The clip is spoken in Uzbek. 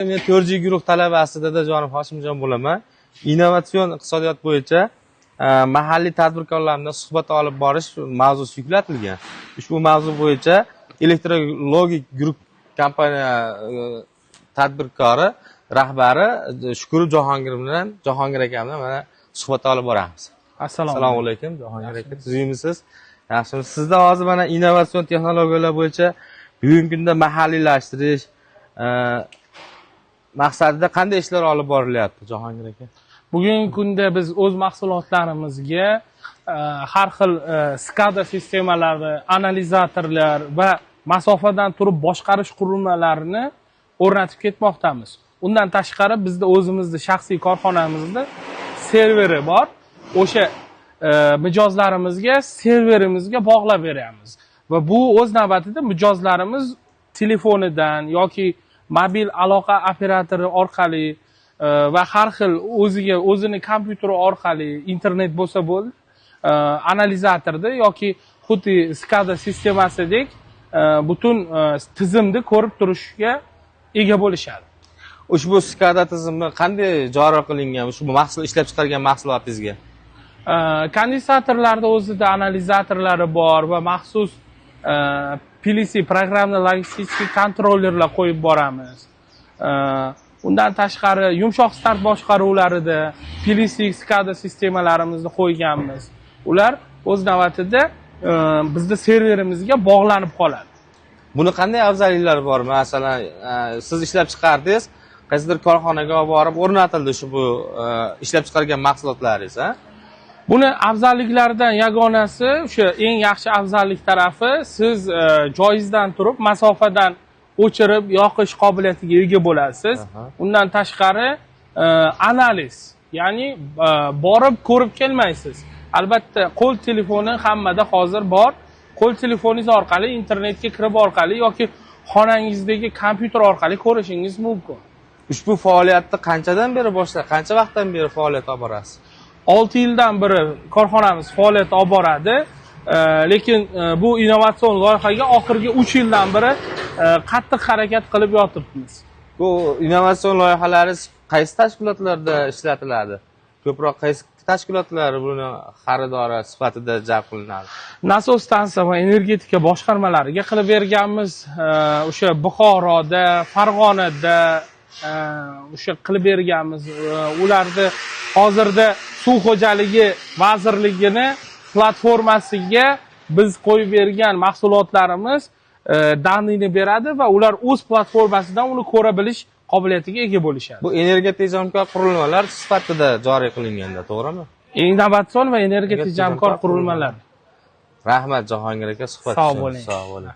Men 4G guruh talabasi Dadajonov Hoshimjon bo'laman. Innovatsion iqtisodiyot bo'yicha mahalliy tadbirkorlar bilan suhbat olib borish mavzusi yuklatilgan. Ushbu mavzu bo'yicha Elektrologik guruh kompaniya tadbirkori rahbari Shukurov Jahongir bilan, Jahongir aka bilan mana suhbat olib boramiz. Assalomu. Assalomu alaykum, Jahongir aka. Tuzukmisiz? Yaxshimisiz? Sizda hozir mana innovatsion texnologiyalar bo'yicha bugungi kunda mahalliylashtirish maqsadida qanday ishlar olib borilyapti, Jahongir aka? Bugungi kunda biz o'z mahsulotlarimizga har xil SCADA sistemalari, analizatorlar va masofadan turib boshqarish qurilmalarini o'rnatib ketmoqdamiz. Undan tashqari, bizda o'zimizni shaxsiy korxonamizda serveri bor. O'sha mijozlarimizga serverimizga bog'lab beramiz va bu o'z navbatida mijozlarimiz telefonidan yoki mobil aloqa operatori orqali va har xil o'ziga, o'zini kompyuteri orqali internet bo'lsa bo'ldi, analizatorda yoki xuddi SCADA sistemasidek butun tizimni ko'rib turishga ega bo'lishadi. Ushbu SCADA tizimi qanday joriy qilingan ushbu mahsulot, ishlab chiqargan mahsulotingizga? Kondensatorlarda o'zida analizatorlari bor va maxsus PLC, программно логистический kontrollerlar qo'yib boramiz. Undan tashqari, yumshoq start boshqaruvlarida PLC, SCADA sistemalarimizni qo'yganmiz. Ular o'z navbatida bizni serverimizga bog'lanib qoladi. Buni qanday afzalliklari bor? Masalan, siz ishlab chiqardingiz, qaysidir korxonaga olib borib o'rnatildi ushbu ishlab chiqargan mahsulotlaringiz, a? Buni afzalliklaridan yagonasi, o'sha eng yaxshi afzallik tarafi, siz joyingizdan turib masofadan o'chirib yoqish qobiliyatiga ega bo'lasiz. Undan tashqari, analiz, ya'ni borib ko'rib kelmaysiz. Albatta, qo'l telefoni hammada hozir bor. Qo'l telefoningiz orqali internetga kirib orqali yoki xonangizdagi kompyuter orqali ko'rishingiz mumkin. Ushbu faoliyatni qanchadan beri boshlab, qancha vaqtdan beri faoliyat olib borasiz? 6 yildan beri korxonamiz faoliyat olib boradi. Lekin bu innovatsion loyihaga oxirgi 3 yildan beri qattiq harakat qilib yotibmiz. Bu innovatsion loyihalaringiz qaysi tashkilotlarda ishlatiladi? Ko'proq qaysi tashkilotlar buni xaridori sifatida jalb qilinadi? Nasos stansiya va energetika boshqarmalariga qilib berganmiz. O'sha Buxoroda, Farg'onada o'sha qilib berganmiz. Ularni hozirda Suv xo'jaligi vazirligini platformasiga biz qo'yib bergan mahsulotlarimiz данный ni beradi va ular o'z platformasidan uni ko'ra bilish qobiliyatiga ega bo'lishadi. Bu energiya tejamkor qurilmalar sifatida joriy qilinganda, to'g'rimi? Innovatsion va energiya tejamkor qurilmalar. Rahmat, Jahongir aka, suhbat Sog' uchun. bo'ling. Sog' bo'ling.